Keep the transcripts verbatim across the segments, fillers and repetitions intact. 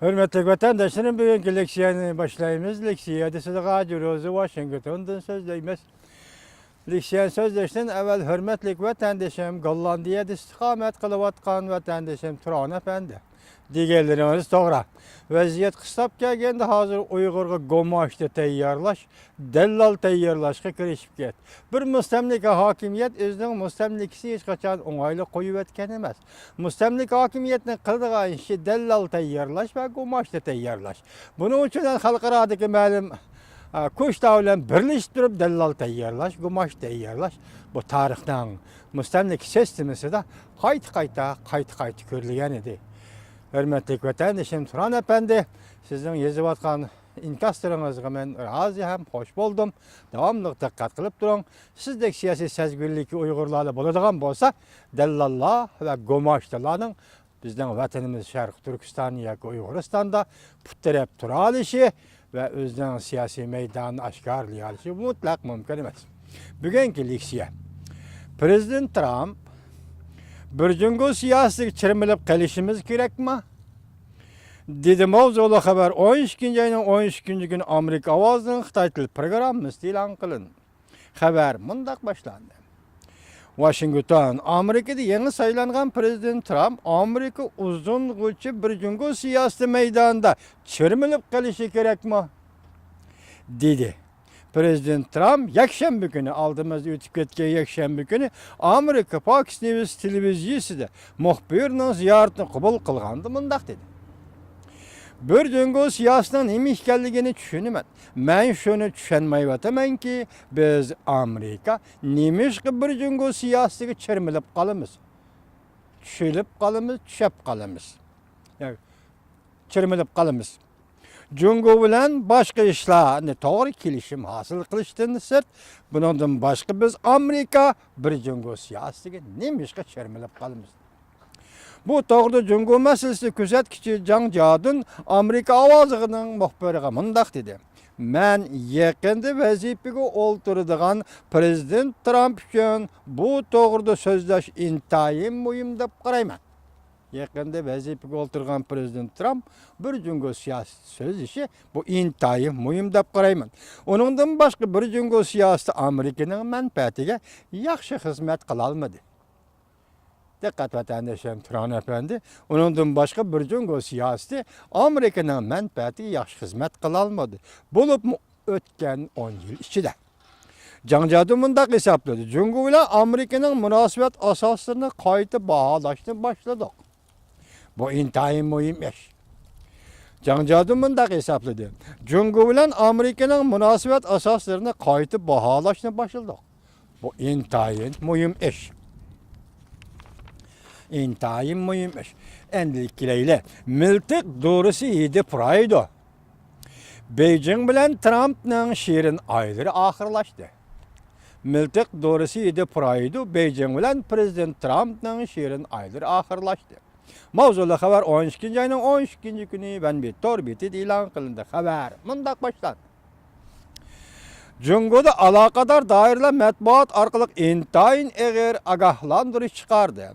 ھۆرمەتلىك ۋەتەنداشلىرىم، بۈگۈنكى لېكسىيەنى باشلايمىز. لېكسىيەدە سىزگە جۇروزى ۋاشىنگتوندىن سۆزلەيمىز. لېكسىيەنى سۆزلەشتىن ئەۋەل، ھۆرمەتلىك ۋەتەندىشىم، گوللاندىيەدە ئىستىقامەت قىلىۋاتقان ۋەتەندىشىم تۇران ئەپەندى، دېگەنلىرىڭىز توغرا. ۋەزىيەت قىستاپ كەلگەندە، ھازىر ئۇيغۇرغا گۇماشتا تەييارلاش، دەللال تەييارلاشقا كىرىشىپ كەتتى. بىر مۇستەملىكە ھاكىمىيەت ئۆزىنىڭ مۇستەملىكىسىنى ھېچقاچان ئوڭايلىق قويۇۋەتكەن ئەمەس. مۇستەملىكە ھاكىمىيەتنىڭ قىلىدىغان ئىشى دەللال تەييارلاش ۋە گۇماشتا تەييارلاش. بۇنىڭ ئۈچۈن خەلقئارادىكى مەلۇم، ئا، كۇشتا بىلەن بىرلىشىپ تۇرۇپ دەللال تەييارلاش، گۇماشتا تەييارلاش، بۇ تارىخنىڭ مۇستەملىكە سىستېمىسىدا قايتا-قايتا، قايتا-قايتا كۆرۈلگەن ئىدى. ھۆرمەتلىك ۋەتەندىشىم تۇران ئەپەندى، سىزنىڭ يېزىۋاتقان ئىنكاسلىرىڭىزغا مەن رازى ھەم خوش بولدۇم. داۋاملىق دىققەت قىلىپ تۇرۇڭ. سىزدەك سىياسىي سەزگۈرلۈكى ئۇيغۇرلارلا بولىدىغان بولسا، دەللاللار ۋە گۇماشتىلارنىڭ بىزنىڭ ۋەتىنىمىز شەرقىي تۈركىستان ياكى ئۇيغۇرىستاندا پۇت تىرەپ تۇرالىشى ۋە ئۆزىنىڭ سىياسىي مەيدانىنى ئاشكارىلىيالىشى مۇتلەق مۇمكىن ئەمەس. بۈگۈنكى لېكسىيە. پىرېزىدېنت ترامپ بىر جۇڭگو سىياسىتىگە چىرمىلىپ قېلىشىمىز كېرەكمۇ؟ دېدى ماۋزۇلۇق خەۋەر ئون ئىككىنچى ئاينىڭ ئون ئىككىنچى كۈنى ئامېرىكا ئاۋازىنىڭ خىتاي تىل پروگراممىسىدا ئېلان قىلىندى. خەۋەر مۇنداق باشلاندى. ۋاشىنگتون، ئامېرىكىدا يېڭى سايلانغان پىرېزىدېنت ترامپ ئامېرىكا ئۇزۇنغىچە بىر جۇڭگو سىياسىتى مەيدانىدا چىرمىلىپ قېلىشى كېرەكمۇ؟ دېدى. پىرېزىدېنت ترامپ يەكشەنبە كۈنى، ئالدىمىزدا ئۆتۈپ كەتكەن يەكشەنبە كۈنى ئامېرىكا فاكس نيۇز تېلېۋىزىيىسىدە مۇخبىرنىڭ زىيارىتىنى قوبۇل قىلغاندا مۇنداق دېدى: بىر جۇڭگو سىياسىتىنىڭ نېمە ئىكەنلىكىنى چۈشىنىمەن. مەن شۇنى چۈشەنمەيۋاتىمەنكى، بىز ئامېرىكا نېمىشقا بىر جۇڭگو سىياسىتىگە چىرمىلىپ قالىمىز؟ چۈشۈلۈپ قالىمىز، چۈشەپ قالىمىز. ياكى چىرمىلىپ قالىمىز. جۇڭگو بىلەن باشقا ئىشلارنى توغرا كېلىشىم ھاسىل قىلىشتىن سىرت، بۇنىڭدىن باشقا بىز ئامېرىكا بىر جۇڭگو سىياسىتىگە نېمىشقا چىرمىلىپ قالىمىز؟ بۇ توغرىدا جۇڭگو مەسىلىسى كۆزەتكۈچى جاڭ جيادۇن ئامېرىكا ئاۋازىنىڭ مۇخبىرىغا مۇنداق دېدى: مەن يېقىندا ۋەزىپىگە ئولتۇرىدىغان پىرېزىدېنت ترامپ ئۈچۈن بۇ توغرىدا سۆزلەش ئىنتايىن مۇھىم دەپ قارايمەن. يېقىندا ۋەزىپىگە ئولتۇرغان پىرېزىدېنت ترامپ بىر جۇڭگو سىياسىتى سۆزلىشى، بۇ ئىنتايىن مۇھىم دەپ قارايمەن. ئۇنىڭدىن باشقا بىر جۇڭگو سىياسىتى ئامېرىكىنىڭ مەنپەئەتىگە ياخشى خىزمەت قىلالمىدى. دىققەت ۋەتەندىشىم تۇران ئەپەندى، ئۇنىڭدىن باشقا بىر جۇڭگو سىياسىتى ئامېرىكىنىڭ مەنپەئەتىگە ياخشى خىزمەت قىلالمىدى. بولۇپمۇ ئۆتكەن ئون يىل ئىچىدە. جاڭ جيادۇن مۇنداق ھېسابلىدى: جۇڭگو بىلەن ئامېرىكىنىڭ مۇناسىۋەت ئاساسلىرىنى قايتا باھالاشنى باشلىدۇق. بۇ ئىنتايىن مۇھىم ئىش. جاڭ جيادۇن مۇنداق ھېسابلىدى: جۇڭگو بىلەن ئامېرىكىنىڭ مۇناسىۋەت ئاساسلىرىنى قايتا باھالاشنى باشلىدۇق. بۇ ئىنتايىن مۇھىم ئىش. ئىنتايىن مۇھىم ئىش. ئەمدى كېلەيلى. مىلتىق دورىسى ھىدى پۇرايدۇ. بېيجىڭ بىلەن ترامپنىڭ شېرىن ئايلىرى ئاخىرلاشتى. مىلتىق دورىسى ھىدى پۇرايدۇ. بېيجىڭ بىلەن پىرېزىدېنت ترامپنىڭ شېرىن ئايلىرى ئاخىرلاشتى. ماۋزۇلۇق خەۋەر ئون ئىككىنچى ئاينىڭ ئون ئىككىنچى كۈنى ۋەنبىت تور بېتىدە ئېلان قىلىندى. خەۋەر مۇنداق باشلاندى. جۇڭگودا ئالاقىدار دائىرىلەر مەتبۇئات ئارقىلىق ئىنتايىن ئېغىر ئاگاھلاندۇرۇش چىقاردى.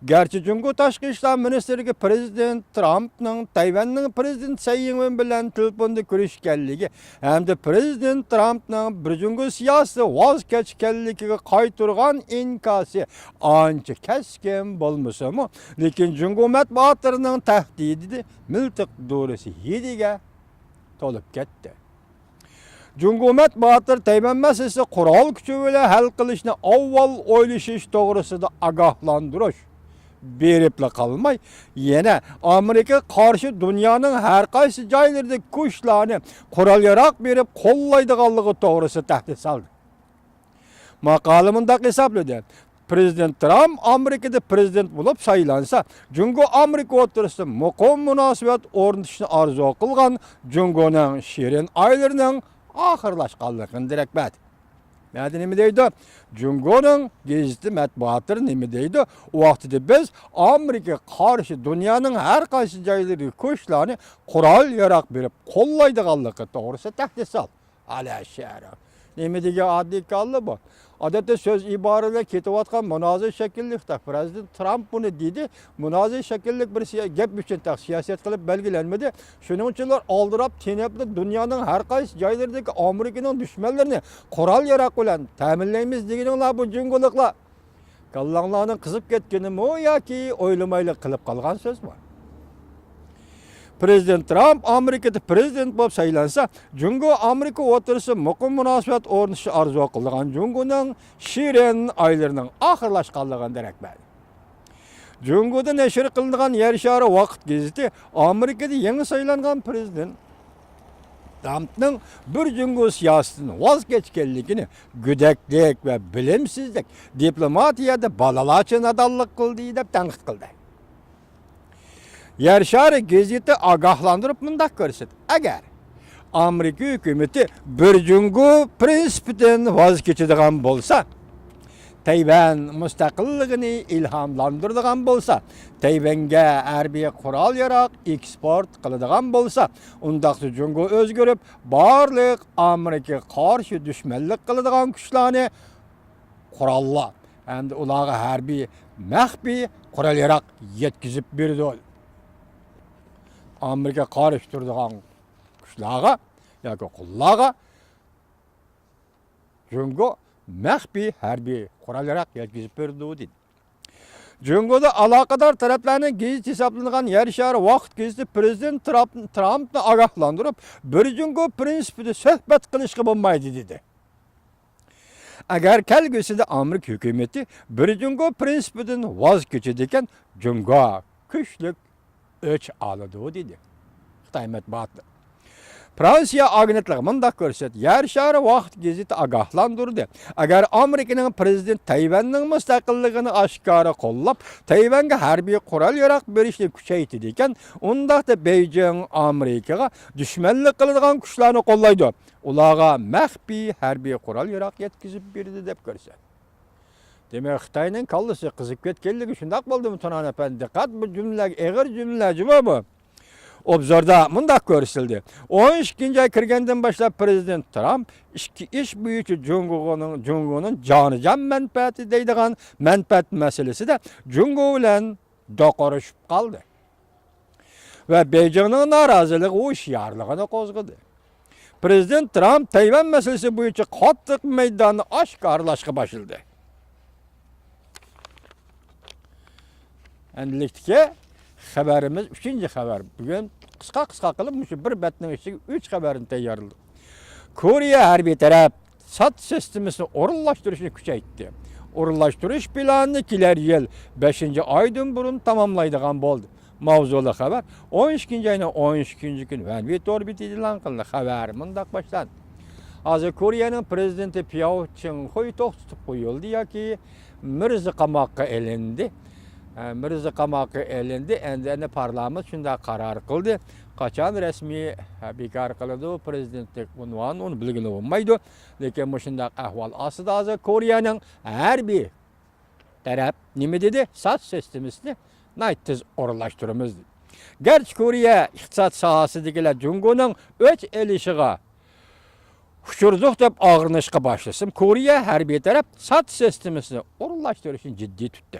گەرچە جۇڭگو تاشقى ئىشلار مىنىستىرلىكى پىرېزىدېنت ترامپنىڭ تەيۋەننىڭ پىرېزىدېنتى سەي ئىڭۋېن بىلەن تېلېفوندا كۆرۈشكەنلىكى ھەمدە پىرېزىدېنت ترامپنىڭ بىر جۇڭگو سىياسىتى ۋاز كەچكەنلىكىگە قايتۇرغان ئىنكاسى ئانچە كەسكىن بولمىسىمۇ، لېكىن جۇڭگو مەتبۇئاتلىرىنىڭ تەھدىتى مىلتىق دورىسى ھىدىگە تولۇپ كەتتى. جۇڭگو مەتبۇئاتلىرى تەيۋەن مەسىلىسى قورال كۈچى بىلەن ھەل قىلىشنى ئاۋۋال ئويلىشىش توغرىسىدا ئاگاھلاندۇرۇش بېرىپلا قالماي، يەنە ئامېرىكىغا قارشى دۇنيانىڭ ھەر قايسى جايلىرىدىكى كۈچلەرنى قورال-ياراغ بېرىپ قوللايدىغانلىقى توغرىسىدا تەھدىت سالدى. ماقالە مۇنداق ھېسابلىدى: پىرېزىدېنت ترامپ ئامېرىكىدا پىرېزىدېنت بولۇپ سايلانسا، جۇڭگو ئامېرىكا ئوتتۇرىسىدا مۇقىم مۇناسىۋەت ئورنىتىشنى ئارزۇ قىلغان جۇڭگونىڭ شېرىن ئايلىرىنىڭ ئاخىرلاشقانلىقىنى دېرەك بەردى. نەدە نېمە دەيدۇ؟ جۇڭگونىڭ گېزىتى مەتبۇئاتلىرى نېمە دەيدۇ؟ ئۇ ۋاقتىدا بىز ئامېرىكىغا قارشى دۇنيانىڭ ھەر قايسى جايلىرىدىكى كۈچلەرنى قورال-ياراغ بېرىپ قوللايدىغانلىقى توغرىسىدا تەھدىت سالدى. ئەلەشەر. نېمە دېگەن ئاددىي كاللا بۇ؟ ئادەتتە سۆز ئىبارىلەر كېتىۋاتقان مۇنازىرە شەكىللىك، پىرېزىدېنت ترامپ بۇنى دېدى، مۇنازىرە شەكىللىك بىر سىيا-، گەپ ئۈچۈن تەخ سىياسەت قىلىپ بەلگىلەنمىدى. شۇنىڭ ئۈچۈن ئۇلار ئالدىراپ، تېنەپلا دۇنيانىڭ ھەر قايسى جايلىرىدىكى ئامېرىكىنىڭ دۈشمەنلىرىنى قورال-ياراغ بىلەن تەمىنلەيمىز دېگىنىڭلار بۇ جۇڭگولۇقلار. كاللاڭلارنىڭ قىزىپ كەتكىنىمۇ ياكى ئويلىمايلا قىلىپ قالغان سۆزمۇ؟ پىرېزىدېنت ترامپ ئامېرىكىدا پىرېزىدېنت بولۇپ سايلانسا، جۇڭگو ئامېرىكا ئوتتۇرىسىدا مۇقىم مۇناسىۋەت ئورنىتىشنى ئارزۇ قىلىدىغان جۇڭگونىڭ شېرىن ئايلىرىنىڭ ئاخىرلاشقانلىقىدىن دېرەك بەردى. جۇڭگودا نەشر قىلىنغان يەر شارى ۋاقىت گېزىتى ئامېرىكىدا يېڭى سايلانغان پىرېزىدېنت ترامپنىڭ بىر جۇڭگو سىياسىتىدىن ۋاز كەچكەنلىكىنى گۆدەكلىك ۋە بىلىمسىزلىك، دىپلوماتىيەدە بالىلارچە نادانلىق قىلدى دەپ تەنقىد قىلدى. يەر شارى گېزىتى ئاگاھلاندۇرۇپ مۇنداق كۆرسىتىدۇ، ئەگەر ئامېرىكا ھۆكۈمىتى بىر جۇڭگو پىرىنسىپىدىن ۋاز كېچىدىغان بولسا، تەيۋەن مۇستەقىللىقىنى ئىلھاملاندۇرىدىغان بولسا، تەيۋەنگە ھەربىي قورال-ياراغ ئېكسپورت قىلىدىغان بولسا، ئۇنداقتا جۇڭگو ئۆزگىرىپ، بارلىق ئامېرىكىغا قارشى دۈشمەنلىك قىلىدىغان كۈچلەرنى قوراللاپ ھەمدە ئۇلارغا ھەربىي مەخپىي قورال-ياراغ يەتكۈزۈپ بېرىدۇ. ئامېرىكىغا قارشى تۇرىدىغان كۈچلەرگە ياكى قۇللارغا جۇڭگو مەخپىي ھەربىي قورال-ياراغ يەتكۈزۈپ بېرىدۇ، دېدى. جۇڭگودا ئالاقىدار تەرەپلەرنىڭ گېزىتى ھېسابلانغان يەر شارى ۋاقىت گېزىتى پىرېزىدېنت ترامپ-، ترامپنى ئاگاھلاندۇرۇپ، بىر جۇڭگو پىرىنسىپىدا سۆھبەت قىلىشقا بولمايدۇ، دېدى. ئەگەر كەلگۈسىدە ئامېرىكا ھۆكۈمىتى بىر جۇڭگو پىرىنسىپىدىن ۋاز كېچىدىكەن، جۇڭگو كۈچلۈك ئۆچ ئالىدۇ، دېدى خىتاي مەتبۇئاتى. فرانسىيە ئاگېنتلىقى مۇنداق كۆرسەتتى، يەر شارى ۋاقىت گېزىتى ئاگاھلاندۇردى، ئەگەر ئامېرىكىنىڭ پىرېزىدېنتى تەيۋەننىڭ مۇستەقىللىقىنى ئاشكارا قوللاپ، تەيۋەنگە ھەربىي قورال-ياراغ بېرىشنى كۈچەيتىدىكەن، ئۇنداقتا بېيجىڭ ئامېرىكىغا دۈشمەنلىك قىلىدىغان كۈچلەرنى قوللايدۇ. ئۇلارغا مەخپىي ھەربىي قورال-ياراغ يەتكۈزۈپ بېرىدۇ دەپ كۆرسەتتى. دېمەك، خىتاينىڭ كاللىسى قىزىپ كەتكەنلىكى شۇنداق بولدىمۇ، تۇران ئەپەندى؟ دىققەت، بۇ جۈملىلەرگە ئېغىر جۈملىلەر جۇمۇ بۇ. ئوبزوردا مۇنداق كۆرسىتىلدى. ئون ئىككىنچى ئاي كىرگەندىن باشلاپ پىرېزىدېنت ترامپ ئىچكى ئىش بويىچە جۇڭگونىڭ، جۇڭگونىڭ جانىجان مەنپەئەتى دەيدىغان مەنپەئەت مەسىلىسىدە جۇڭگو بىلەن دوقۇرۇشۇپ قالدى. ۋە بېيجىڭنىڭ نارازىلىقى ھوشيارلىقىنى قوزغىدى. پىرېزىدېنت ترامپ تەيۋەن مەسىلىسى بويىچە قاتتىق مەيداننى ئاشكارىلاشقا باشلىدى. ئەمدىلىكتىكى خەۋىرىمىز، ئۈچىنچى خەۋەر. بۈگۈن قىسقا-قىسقا قىلىپ مۇشۇ بىر بەتنىڭ ئىچىگە ئۈچ خەۋەرنى تەييارلىدۇق. كورېيە ھەربىي تەرەپ سات سىستېمىسىنى ئورۇنلاشتۇرۇشنى كۈچەيتتى. ئورۇنلاشتۇرۇش پىلانىنى كېلەر يىل بەشىنچى ئايدىن بۇرۇن تاماملايدىغان بولدى. ماۋزۇلۇق خەۋەر ئون ئىككىنچى ئاينىڭ ئون ئىككىنچى كۈنى ۋەنۋى تور بېتىدە ئېلان قىلىندى. خەۋەر مۇنداق باشلاندى. ھازىر كورېيەنىڭ پىرېزىدېنتى پياۋ چىڭخۇي توختىتىپ قويۇلدى ياكى مىرزا قاماققا ئېلىندى. ھە، مىرزا قاماققا ئېلىندى. ئەمدى، ئەمدى پارلامېنت شۇنداق قارار قىلدى. قاچان رەسمىي، ھە، بىكار قىلىدۇ پىرېزىدېنتلىك ئۇنۋان، ئۇنى بىلگىلى بولمايدۇ. لېكىن مۇشۇنداق ئەھۋال ئاستىدا ھازىر كورېيەنىڭ ھەربىي تەرەپ نېمە دېدى؟ سات سىستېمىسىنى ناھايىتى تېز ئورۇنلاشتۇرىمىز دېدى. گەرچە كورېيە ئىقتىساد ساھەسىدىكىلەر جۇڭگونىڭ ئۆچ ئېلىشىغا ئۇچرىدۇق دەپ ئاغرىنىشقا باشلىسىمۇ، كورېيە ھەربىي تەرەپ سات سىستېمىسىنى ئورۇنلاشتۇرۇشنى جىددىي تۇتتى.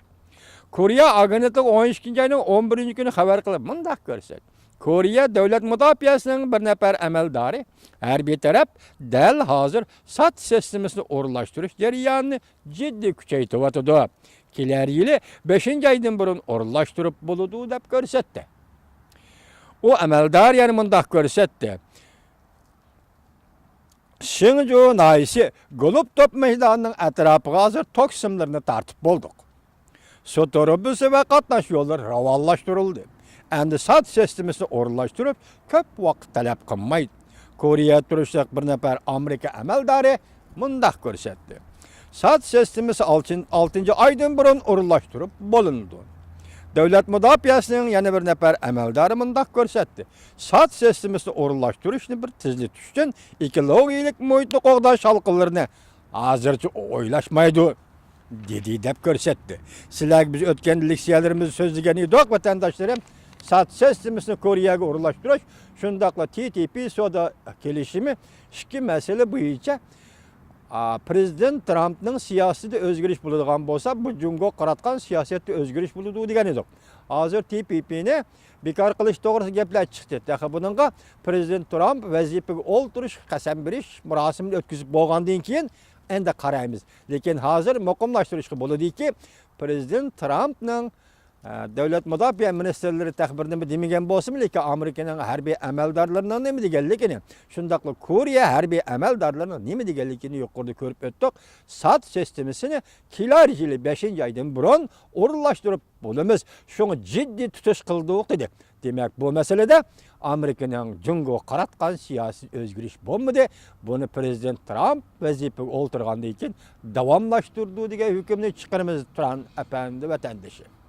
كورېيە ئاگېنتلىقى ئون ئىككىنچى ئاينىڭ ئون بىرىنچى كۈنى خەۋەر قىلىپ مۇنداق كۆرسەتتى. كورېيە دۆلەت مۇداپىئەسىنىڭ بىر نەپەر ئەمەلدارى ھەربىي تەرەپ دەل ھازىر سات سىستېمىسىنى ئورۇنلاشتۇرۇش جەريانىنى جىددىي كۈچەيتىۋاتىدۇ. كېلەر يىلى بەشىنچى ئايدىن بۇرۇن ئورۇنلاشتۇرۇپ بولىدۇ دەپ كۆرسەتتى. ئۇ ئەمەلدار يەنە مۇنداق كۆرسەتتى. شېڭجۇ ناھىيەسى گولۇب توپ مەيدانىنىڭ ئەتراپىغا ھازىر توك سىملىرىنى تارتىپ بولدۇق. سۇ تۇرۇبىسى ۋە قاتناش يوللىرى راۋانلاشتۇرۇلدى. ئەمدى سات سىستېمىسىنى ئورۇنلاشتۇرۇش كۆپ ۋاقىت تەلەپ قىلمايدۇ. كورېيە تۇرۇشلۇق بىر نەپەر ئامېرىكا ئەمەلدارى مۇنداق كۆرسەتتى. سات سىستېمىسى ئالتىن-، ئالتىنچى ئايدىن بۇرۇن ئورۇنلاشتۇرۇپ بولۇنىدۇ. دۆلەت مۇداپىئەسىنىڭ يەنە بىر نەپەر ئەمەلدارى مۇنداق كۆرسەتتى. سات سىستېمىسىنى ئورۇنلاشتۇرۇشنى بىر تېزلىتىش ئۈچۈن ئېكولوگىيەلىك مۇھىتنى قوغداش ھالقىلىرىنى ھازىرچە ئويلاشمايدۇ، دېدى دەپ كۆرسەتتى. سىلەرگە بىز ئۆتكەن لېكسىيەلىرىمىزدە سۆزلىگەن ئىدۇق، ۋەتەنداشلىرىم، سات سىستېمىسىنى كورېيەگە ئورۇنلاشتۇرۇش، شۇنداقلا تى تى پى سودا كېلىشىمى ئىككى مەسىلە بويىچە ئا، پرېزىدېنت ترامپنىڭ سىياسىتىدە ئۆزگىرىش بولىدىغان بولسا، بۇ جۇڭگوغا قاراتقان سىياسەتتە ئۆزگىرىش بولىدۇ دېگەن ئىدۇق. ھازىر تى پى پىنى بىكار قىلىش توغرىسىدا گەپلەر چىقتى. تېخى بۇنىڭغا پرېزىدېنت ترامپ ۋەزىپىگە ئولتۇرۇش، قەسەم بېرىش مۇراسىمىنى ئۆتكۈزۈپ بولغاندىن كېيىن ئەندى قارايمىز. لېكىن ھازىر مۇقىملاشتۇرۇشقا بولىدۇكى، پرېزىدېنت ترامپنىڭ، ئە، دۆلەت مۇداپىئە مىنىستىرلىرى تېخى بىر نېمە دېمىگەن بولسىمۇ، لېكىن ئامېرىكىنىڭ ھەربىي ئەمەلدارلىرىنىڭ نېمە دېگەنلىكىنى، شۇنداقلا كورېيە ھەربىي ئەمەلدارلىرىنىڭ نېمە دېگەنلىكىنى يۇقىرىدا كۆرۈپ ئۆتتۇق. ساد سىستېمىسىنى كېلەر يىلى بەشىنچى ئايدىن بۇرۇن ئورۇنلاشتۇرۇپ بولىمىز. شۇڭا جىددىي تۇتۇش قىلدۇق، دېدى. دېمەك، بۇ مەسىلىدە ئامېرىكىنىڭ جۇڭگوغا قاراتقان سىياسىي ئۆزگىرىش بولمىدى. بۇنى پرېزىدېنت ترامپ ۋەزىپىگە ئولتۇرغاندىن كېيىن داۋاملاشتۇرىدۇ دېگەن ھۆكۈمنى چىقىرىمىز، تۇران ئەپەندى ۋەتەندىشى.